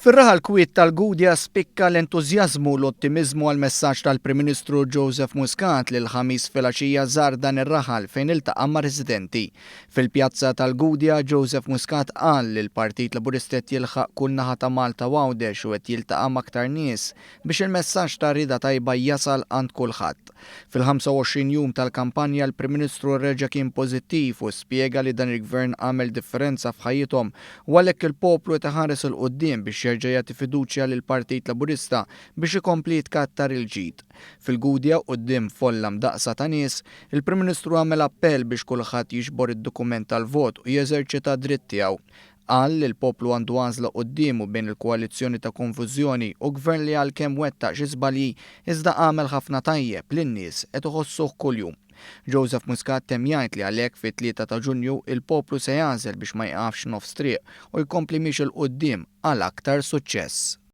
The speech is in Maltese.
Fir-raħal kwiet tal-Gudja spikka l-entużjażmu u l-ottimiżmu għall-messaġġ tal-Prim Ministru Joseph Muscat li l-Ħamis filgħaxija żar dan ir-raħal fejn iltaqa' ma' residenti. Fil-pjazza tal-Gudja, Joseph Muscat qal li l-Partit Laburista qed jilħaq kull naħa ta' Malta u Għawdex u qed jiltaqa' m'aktar nies biex il-messaġġ ta' rieda tajba jasal għand kulħadd. Fil-25 jum tal-kampanja l-Prim Ministru reġa' kien pożittiv u spjega li dan il-Gvern għamel differenza f'ħajjithom u għalhekk il-poplu qed iħares 'il quddiem biex jerġa' jagħti fiduċja lill-Partit Laburista biex ikompli jitkattar il-ġid. Fil-Gudja quddiem folla mdaqqsa ta' nies, il-Prim Ministru għamel appell biex kulħadd jiġbor id-dokument tal-vot u jeżerċita d-dritt tiegħu. Qal li l-poplu għandu għażla quddiemu bejn il-koalizzjoni ta' konfużjoni u gvern li għalkemm wettaq xi żbalji iżda għamel ħafna tajjeb li n-nies qed iħossuh kuljum. Joseph Muscat temm jgħid li għalhekk fit-3 ta' Ġunju il-poplu se jagħżel biex ma jieqafx nofs triq u jkompli miexi 'l quddiem għal aktar suċċess.